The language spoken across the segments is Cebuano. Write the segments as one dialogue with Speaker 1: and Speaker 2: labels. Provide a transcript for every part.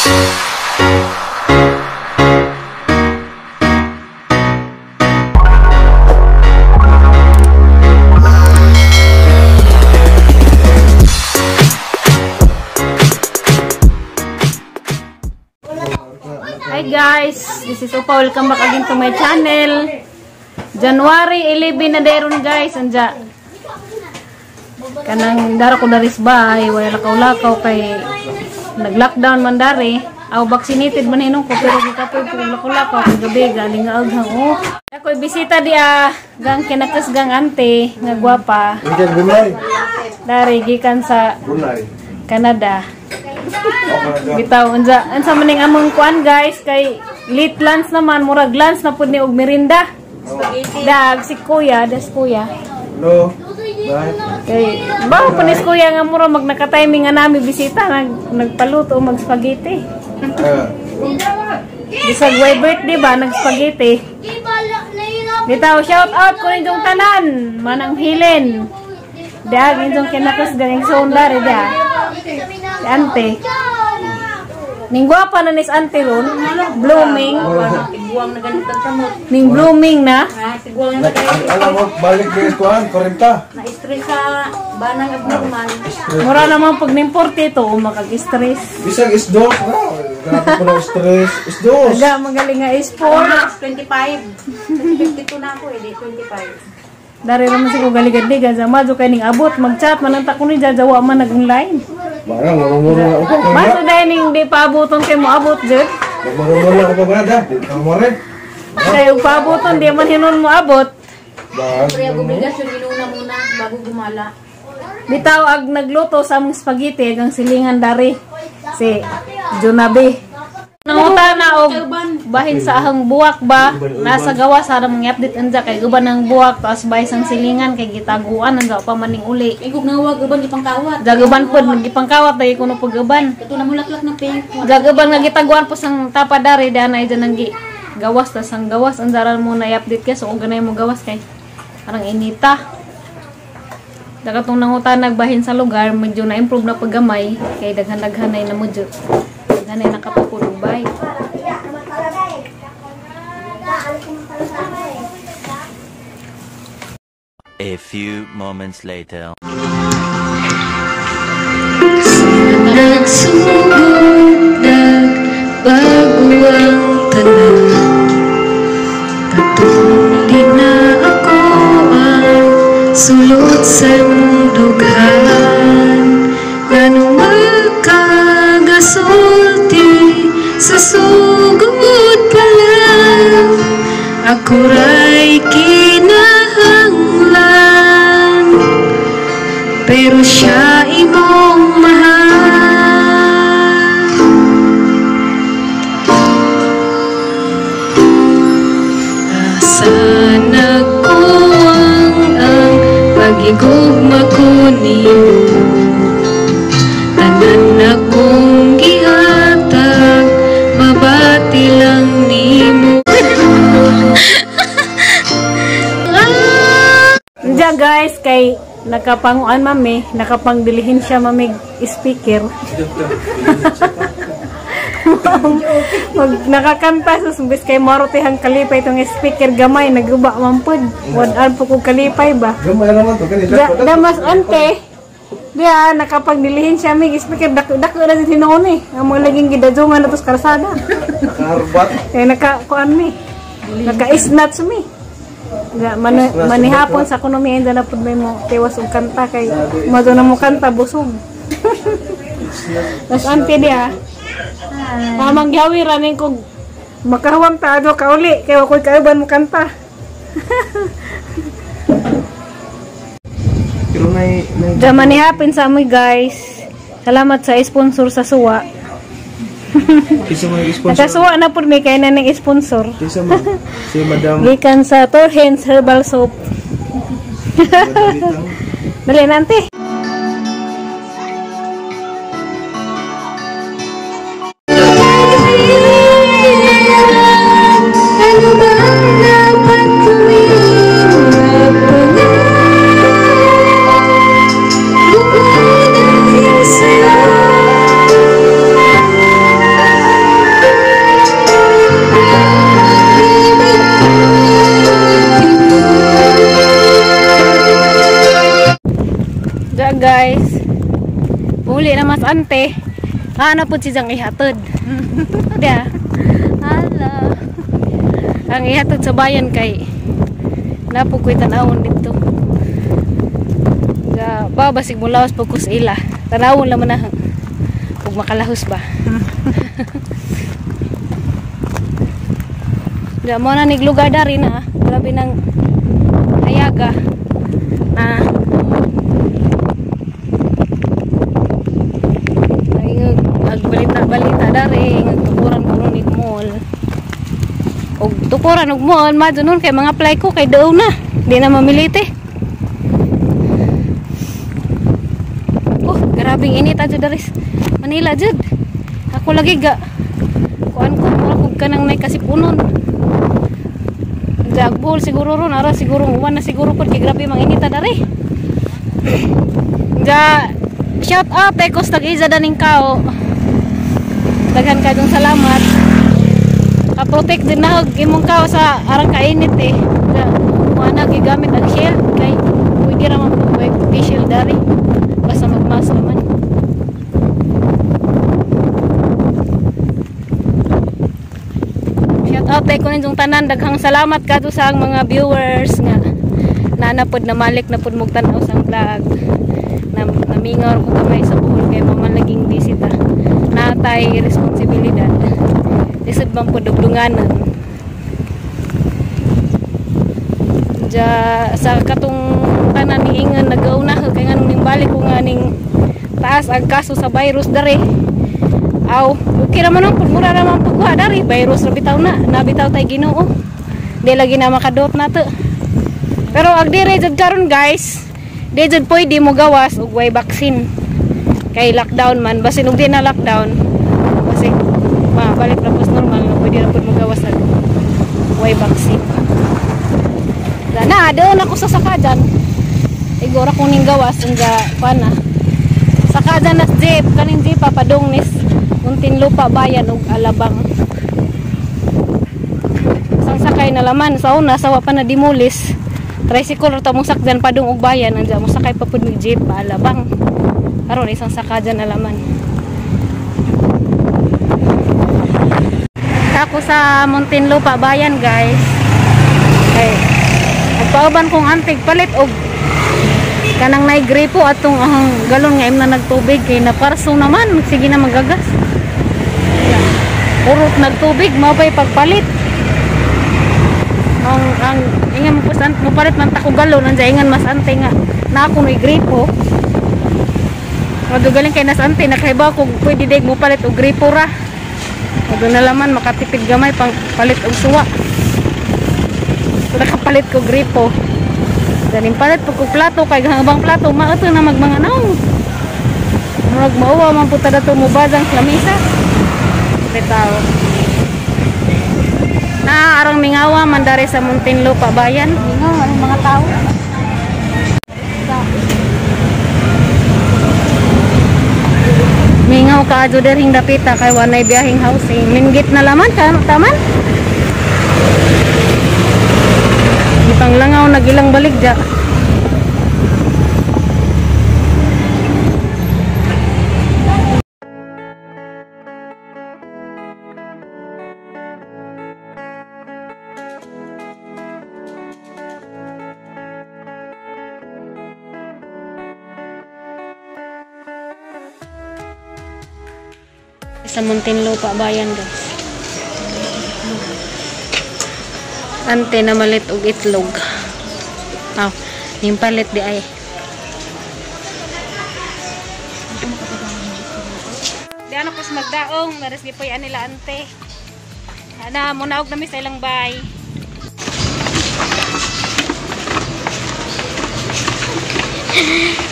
Speaker 1: Hi guys, this is Opa. Welcome back again to my channel. January 11 na deron guys. Anja kanang dara ko daris bahay, wala lakaw-lakaw kay nag-lockdown man dari. Aw vaccinated man hinon ko pero gikapoy ko lakaw-lakaw kay gabi galing nga aghang oh. Ako'y bisita di gang kinakas gang ante nga gwapa. Dari gikan sa Canada. Bitaw unsa unsa man ning among kuan guys kay late lunch naman, murag lunch na pud ni og merinda. Spaghetti. Dag si kuya, das kuya.
Speaker 2: Hello. Bye.
Speaker 1: Kay bawo pa ni kuya nga mura mag naka-timing nga nami bisita nagpaluto mag spaghetti. Bisag way birthday ba nag spaghetti. Bitaw shout out ko ninyong tanan manang Helen. Dag inyong kinakas ganing sondar da. Si ante. Ning gwapa na nis ante ron, blooming.
Speaker 3: Tiguang na ganito kamot.
Speaker 1: Ning blooming na.
Speaker 3: Ha, tiguang na kayo.
Speaker 2: Alam mo, balik din kuan, 40.
Speaker 3: Na-stress sa banang abnormal.
Speaker 1: Mura naman pag ning 40 to, makag-stress.
Speaker 2: Bisag is dos. Grabe ko na stress. Is dos.
Speaker 1: Aga, magaling nga is 4.
Speaker 3: 25. 52 na ako eh, di 25.
Speaker 1: Dari raman si ko galigad-ligad. Sa madyo kay ning abot, mag-chat, mananta ko ni jajawa man nag-online.
Speaker 2: Barang, marumuro na ako pa.
Speaker 1: Maso dahil ning di pa abuton kay mo abot, jud.
Speaker 2: Marumuro na ako pa ba? Di ka mo rin.
Speaker 1: Kay ug paaboton, di man hinon mo abot.
Speaker 3: Pre, ang obligasyon inuna muna bago gumala.
Speaker 1: Bitaw ag nagluto sa among spaghetti ang silingan dari si Junabe. Nanguta na og bahin sa ahang buwak ba nasa gawas sa mga update anja kay uban ang buwak taas bahin sang silingan kay gitaguan anja pa maning uli.
Speaker 3: Igog nawag uban gipangkawat.
Speaker 1: Jaguban pod gipangkawat dai kuno pag uban.
Speaker 3: Kato na mulaklak na pink.
Speaker 1: Jaguban nga gitaguan po sang tapa dari dana ay dyan ang gawas tas ang gawas anjaran mo na i-update kay so og ganay mo gawas kay parang inita. Dagatong nanguta nagbahin sa lugar medyo na improve na paggamay kay daghan-daghan ay na medyo daghan ay nakapupulubay.
Speaker 4: A few moments later.
Speaker 5: Nagsugod nagbago ang tanan. Patuloy na ako ang sulod sa imong dughan. Ngano magkagasulti sa sugod pa lang, ako ra'y kinahanglan, pero siya imong mahal. Asa nagkuwang ang pag-igugma ko nimo, tanan akong gihatag, mabati lang nimo.
Speaker 1: Diya guys, kay nakapanguan mami, nakapangdilihin siya mami speaker. Mag nakakanta sa sumbis kay marotihang kalipay itong speaker gamay naguba man pud. Wad-an po kog kalipay ba.
Speaker 2: Gamay naman to kani.
Speaker 1: Damas ante. Diya nakapagdilihin siya mig speaker dako na din hinuon eh. Ang mga laging gidadungan na tos karsada.
Speaker 2: Nakaharbat.
Speaker 1: Kay naka kuan mi. Naka-snatch mi. Manihapon sa kuno mi na pud may mo tiwas og kanta kay mado na mo kanta busog. Tas ante diya. Mamang gihawi raning kog makahuwam ta ado kauli kay ako'y kauban mo kanta.
Speaker 2: Pero may
Speaker 1: Diya manihapon sa amoy guys. Salamat sa sponsor sa suwa.
Speaker 2: Isa mo sponsor.
Speaker 1: Nakasuwa na pud mi kay na ning sponsor.
Speaker 2: Isa mo si Madam
Speaker 1: gikan sa Torhens Herbal Soap. Dali na ante.
Speaker 5: Ano ba ang dapat gawin? Mapangako dahil sa'yo.
Speaker 1: guys. Uli na mas ante. Ah, na po si Jang ihatod. Diya.
Speaker 3: Hala.
Speaker 1: Ang ihatod sa bayan kay napo ko'y tanawon dito. Ga babasig mo lawas po ko sa ila. Tanawon laman na. Ug makalahos ba. Ga mo na niglugar dari na. Grabe ng hayaga na nagbalita-balita dari nagtukuran ko nig mall. Og tukuran og mall madto nun kay mga apply ko kay daw na. Di na mamilite. Oh, grabing init adto dari Manila jud. Ako lagi ga kuan ko mura kog kanang nay kasipunon. Jagbol siguro ron ara siguro uwan na siguro pud kay grabe mang inita dari. Ja shout out kay Costa Giza daning kao. Daghan kayong salamat. Ka-protect din na og imong kao sa arang kainit eh. Ja mo na gigamit ang shield kay pwede ra man pud face shield dari. Basta magmask naman. Shout out kay kunin tanan, daghang salamat kadto sa ang mga viewers nga naana pod na malik na pod mog tan-aw sa vlog. Na namingaw ko gamay sa buhol kay maman laging busy ta. Natay responsibilidad. Lisod man pod dugdunganan. Ja sa katong tanan ni ingon nagauna kay nganong ning balik ko nga ning taas ang kaso sa virus dere. Aw, okay ra man ang mura ra man pagkuha dari virus ra bitaw na, nabitaw tay Ginoo. Di lagi na makadot na to. Pero ag dire jud karon guys, di jud pwede mo gawas og way vaccine. Kay lockdown man, basin og di na lockdown, kasi mabalik ra pos normal, pwede ra pud mo gawas og way vaccine. Na, doon ako sa sakajan. Igora ko ning gawas unga pana. Sakajan nas jeep, kaning jeep papadong nis Muntinlupa bayan ug Alabang. Isang sakay na laman sa una sawa pa na dimulis. Tricycle ra ta mong sakdan padung og bayan anja mo sakay pa pud mig jeep pa Alabang. Karon isang sakajan na laman. Ako sa Muntinlupa bayan guys. Kay nagpauban kong antig palit og kanang nay gripo atong ahang galon nga im na nagtubig kay naparso naman sige na magagas. Urot nagtubig mao pay pagpalit. Ang ingan mo pusan mo palit man ta ko galon anja ingan mas ante nga na ako may gripo. Madugaling kay nas ante nakahibaw kog pwede dig mo palit og gripo ra. Mado na laman makatipid gamay pang palit og suwa. Nakapalit ko gripo. Ganing palit pag ko plato kay hangabang plato maato na magmanganaw. Murag mauwa man pud ta dato mo badang lamisa. Bitaw. Na arang mingawa man dari sa Muntinlupa bayan.
Speaker 3: Mingaw ang mga tao.
Speaker 1: Mingaw ka adyo derhing dapita kay wanay biyaheng housing. Minggit na laman ka taman. Gipang langaw nagilang balik ja. Sa Muntinlupa bayan guys. Ante na malit og itlog. Aw, ning palit di ay. Di ano pos magdaong, nares gipoy nila ante. Ana munaog nami sa ilang bay.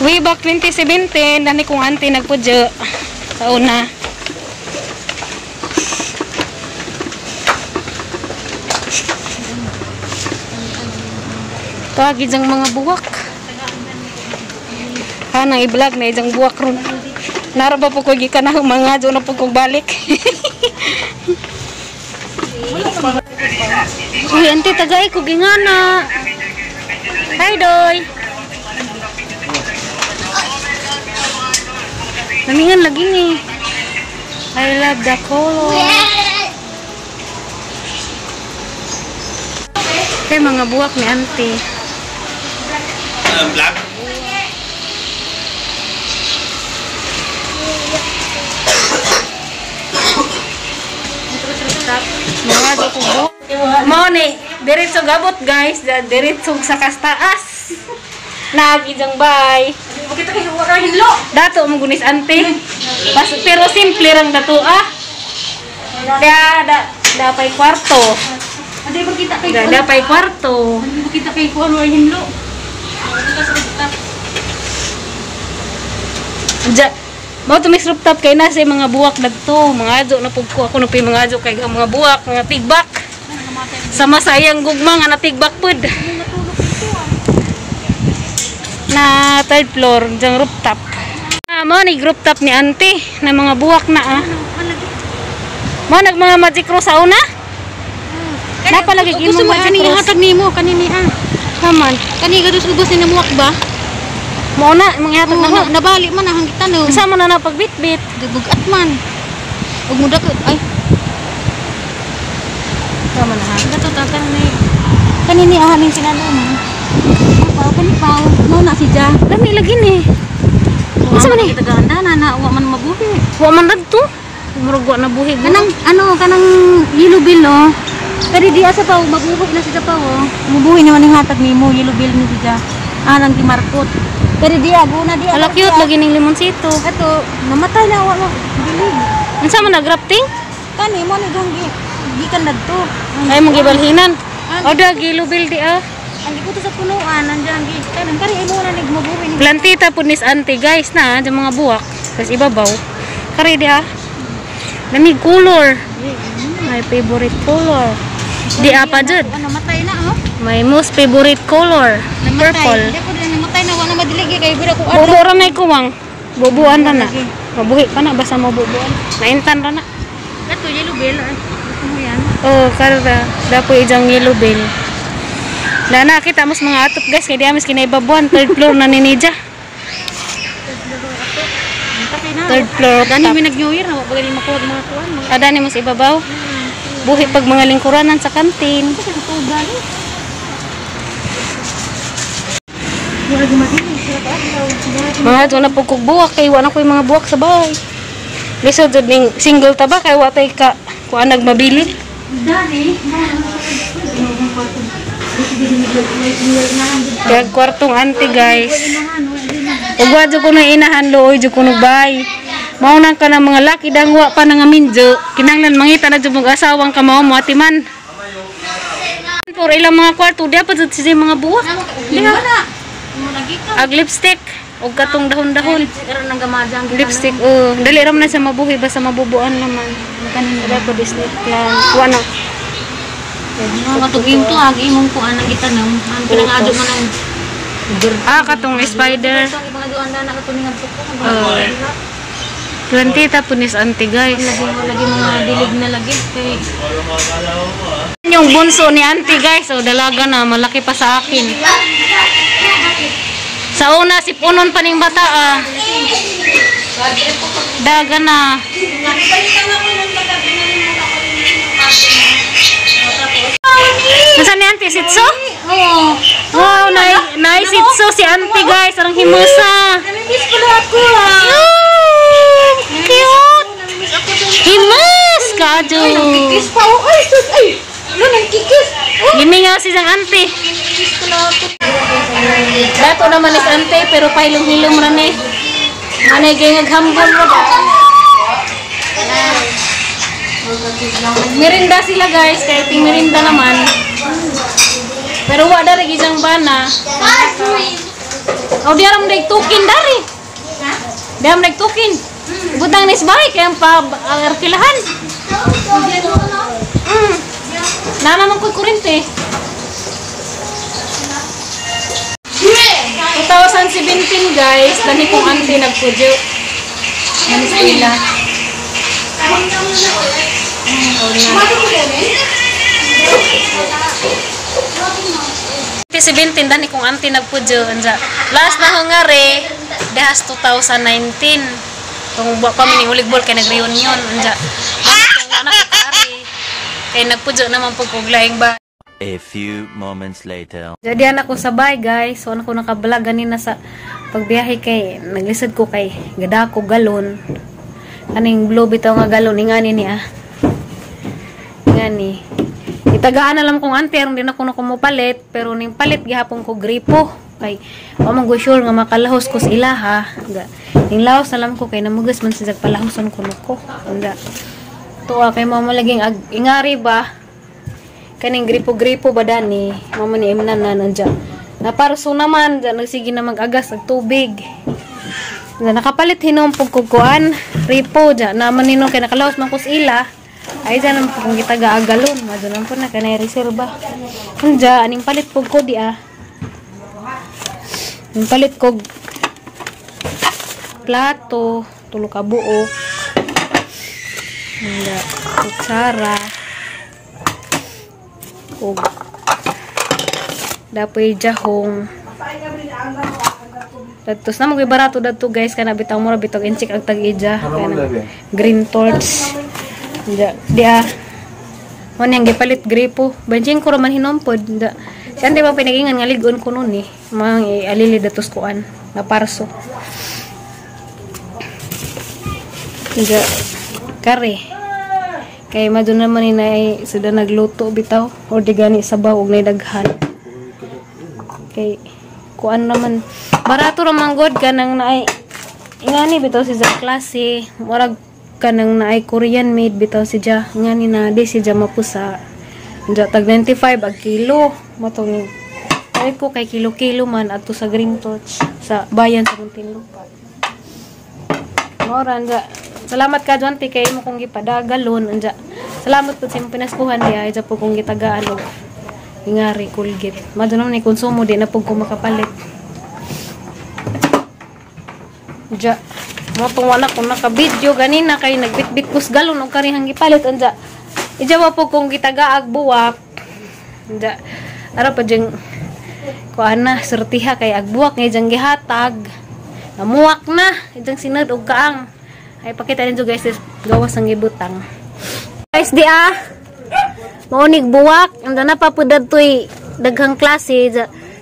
Speaker 1: Way back 2017, dani kong ante nagpudyo sa una. Tawag ijang mga buwak. Ha, nang i-vlog na ijang buwak ron. Nara ba po ko gikan na mga na po kong balik. Uy, ante tagay ko gingana. Hi, Doy. Namingan lagi ni. I love the color. Kay mga buwak ni auntie.
Speaker 4: Black.
Speaker 1: Mga dukubo. Mao ni diretso gabot guys, diretso sa kastaas. Naag ijang bay. Dato mo gunis ante. Pero simple rang dato ah. Da da dapay kwarto.
Speaker 3: Adi ba kita kay
Speaker 1: Da dapay kwarto.
Speaker 3: Adi ba kita kay kuan wa hinlo.
Speaker 1: Ja, mao to mix rooftop kay na sa mga buwak dagto, mga adyo na pud ko ako na mga adyo kay ang mga buwak, mga tigbak. Sa masayang gugma nga natigbak pud. Na third floor, diyang rooftop. Ah, mao ni rooftop ni auntie na mga buwak na ah. Mao nag mga magic rose sa una? Napalagi imong magic rose.
Speaker 3: Hatag nimo kanini ah.
Speaker 1: Haman.
Speaker 3: Kani gadus ubos ni namuak ba?
Speaker 1: Mao na imong ihatag
Speaker 3: Oo,
Speaker 1: na
Speaker 3: na, nabali man ang gitanom.
Speaker 1: Unsa man na pagbitbit?
Speaker 3: Dubugat man. Ug mudakot ay.
Speaker 1: Tama na ha.
Speaker 3: Gato ta kanini. Kanini ah ning sinalo mo. Paw kani paw. Mao na si Ja.
Speaker 1: Lami lagi ni. Unsa man ni?
Speaker 3: Tagahanda na na wa man mabuhi.
Speaker 1: Wa man dagto. Murag wa na buhi.
Speaker 3: Kanang ano kanang yellow bill oh. Pero di asa paw mabuhi na si Ja paw oh. Mabuhi naman ning hatag nimo yellow bill ni si Ja. Anang gimarkot. Pero di aguna di.
Speaker 1: Ala cute lagi ning limonsito.
Speaker 3: Ato namatay na wa mo bilig.
Speaker 1: Unsa man na grafting?
Speaker 3: Kani mo ni dong gikan dagto.
Speaker 1: Ay mong gibalhinan. Oda gilubil di ah.
Speaker 3: Ang gikuto sa punuan nandiyan gi kanang kari imo na nig mabuhi ni.
Speaker 1: Plantita pud nis auntie guys na dyan mga buwak. Tapos ibabaw. Kari di ah. Lamig color. My favorite color. Di apa jud.
Speaker 3: Ano namatay na oh.
Speaker 1: My most favorite color. Purple.
Speaker 3: Di ko din namatay na wa na madiligi kay bira ko
Speaker 1: Bubo ra may kuwang. Bubuan ra na. Mabuhi pa na basta mabubuan. Naintan ra na.
Speaker 3: Kato yellow bill ay. Gusto mo yan?
Speaker 1: Oh, karda. Dapoy ijang yellow bill. Dana kita mas mga atop guys kay di amis kinaibabuan third floor na ni Nidja. Third floor.
Speaker 3: Dani mi nag New Year na wa pa gani makuha mga kuan. Mga
Speaker 1: Ada ni mas ibabaw. Buhi pag mga lingkuranan sa kantin. Mga adto na pud kog buwak kay wa na koy mga buwak sa bahay. Lisod jud ning single ta ba kay wa tay ka kuan nagmabili.
Speaker 3: Dani.
Speaker 1: Kaya kwartong auntie guys. Ug wa jud ko na inahan looy jud ko bay. Mao nang ka ng mga laki dangwa pa nga minjo. Kinahanglan mangita na jud mong asawang kamao mo atiman. For ilang mga kwarto di pa jud siya mga buwak.
Speaker 3: Di na.
Speaker 1: Ag lipstick ug katong dahon-dahon.
Speaker 3: Lipstick
Speaker 1: Lipstick oh, dali ra man na siya mabuhi basta mabubuan naman. Kanin ko Disney plan. Wa na.
Speaker 3: Mga tuig to agi imong kuan ang gitanom. Ang pinangadyo man ang
Speaker 1: Ah, katong spider.
Speaker 3: Ang ibang na na katong nga tuko.
Speaker 1: Plantita po nis auntie guys.
Speaker 3: Lagi mga dilig na lagi kay
Speaker 1: Yung bunso ni auntie guys, oh, dalaga na, malaki pa sa akin. Sa una, si punon pa ning bata ah. Daga na. Nasaan ni auntie? Sitso?
Speaker 3: Oo.
Speaker 1: Wow, nice sitso si auntie guys. Arang himusa.
Speaker 3: Namimiss ko na ako ah.
Speaker 1: Ah, cute! Himus! Kadyo!
Speaker 3: Kikis pa oh. Ay sus ay. Ano nang kikis?
Speaker 1: Gimingaw si sang auntie. Dato naman is auntie pero pailong-hilom ra ni. Anay kay naghambol ra ba? Merinda sila guys, kay ting merinda naman. Pero wa dari gisang bana. Oh, di aram nagtukin dari. Di aram nagtukin. Butang nis bahay kay ang pa arkilahan. Nana man ko'y kurente. 2017 guys, dani kong auntie nagpudyo. Manis nila. Oh, na. 17 dani kong auntie nagpudyo. Anja. Last na hungari, dahas 2019. Tong buwa pa mi ni huligbol kay nag-reunion anja. Tong anak ko kaari. Kay nagpudyo naman pud kog laing ba.
Speaker 4: A few moments later.
Speaker 1: Jadi anak ko sabay guys. So anak ko naka-vlog ganina sa pagbiyahe kay naglisod ko kay gadako galon. Aning blue bitaw nga galon ingani niya. Ingani. Itagaan na lang kong ante aron din ako na kumupalit pero ning palit gihapon ko gripo kay wa man go sure nga makalahos ko sa ilaha. Ning lahos na lang ko kay namugas man sa palahoson ko ko. Anda. Tuwa kay mama laging ingari ba kaning gripo-gripo ba dani mama ni imnan na nandiyan naparso naman dyan nagsige na mag-agas ag tubig. Dyan, nakapalit hinom pug kuan ripo dyan naman nino kay nakalaos man kus ila ay dyan naman po kung kita gaagalon madyo naman po na kanay reserba anja aning palit pug ko di ah ning palit kog plato tulo ka buok anja kutsara og dapoy jahong. Datos na magay barato dadto guys kana bitaw mura bitog inchik ag tag-ija kana green torch. Dia dia mo niyang gipalit gripo 25 ra man hinompod. Si ante pa pinagingan nga lig-on ko nun eh mang alili datos kuan na parso. Dia kare kay madun naman ni ay sudah nagluto bitaw or di gani sabaw og nay daghan. Kay kuan naman barato ra man god kanang naay ingani bitaw si sa klase murag kanang naay Korean made bitaw si ja ingani na di si ja mapusa. Anja tag 95 ag kilo matong ay ko kay kilo-kilo man adto sa Green Torch sa bayan sa Muntinlupa. Mora anja salamat ka Jonte kay imo kong gipadagalon anja. Salamat pud sa imong pinaskuhan diha ija pud kong gitagaan og ingari Colgate. Madto naman ni konsumo di na pud ko makapalit. Anja mo tong wala ko naka-video ganina kay nagbitbit kus galon og karihang gipalit anja. Ija wa pud kong gitagaag buwak. Anja ara pa jing kuan na surtiha kay agbuwak nga ijang gihatag. Namuwak na ijang sinad og kaang. Ay pakita ninyo guys gawas ang gibutang. Guys di ah maunig buwak anda na pa pud adtoy daghang klase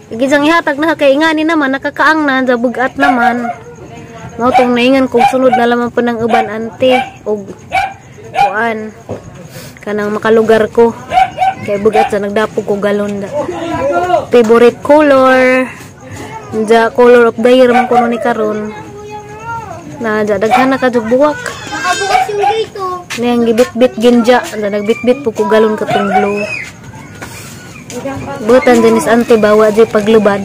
Speaker 1: gijang ihatag na kay ingani naman nakakaang na anja bugat naman. Mao tong naingan kog sunod na lamang po ng uban ante og kuan kanang makalugar ko kay bugat sa nagdapog ko galon da. Favorite color anja color of the year man kuno ni karon. Na dya daghan na kadug buwak.
Speaker 3: Nakabukas yung gate oh.
Speaker 1: Niyang gibit-bit ginja, anda nagbitbit po ko galon katong blue. Butan din is ante bawa di paglubad.